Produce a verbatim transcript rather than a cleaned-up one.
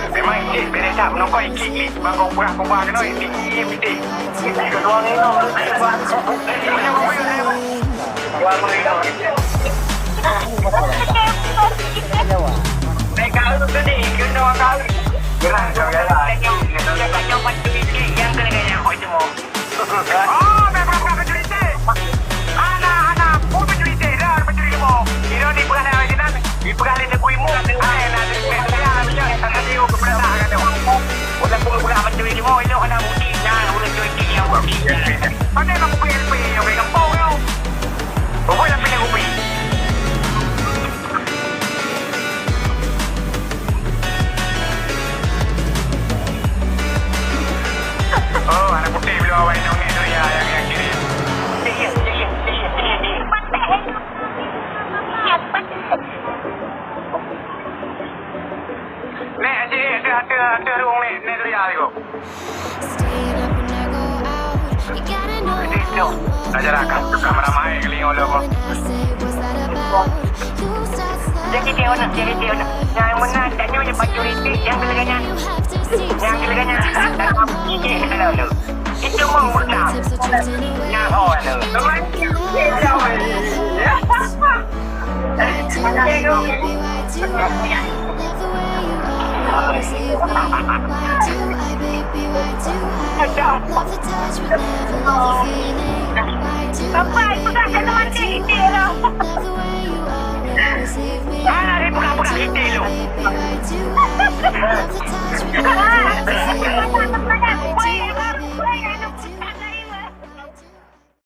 Memang cit beda tak menokoi klik-klik bang kau pura-pura kena ini. Oh, anak putih bila awak inong ni tu ya, yang, yang kiri. Nek, cik, ada, ada, ada ruang nek, nek tu ya, tu. Jadi tu, nak jalan kat kamera mai kali orang. Jadi dia orang, jadi dia orang. Yang mana tanya yang pacu riti, yang keleganya. Yang keleganya. Gigi kita lalu. Itu mau mudah. Nyaho lalu.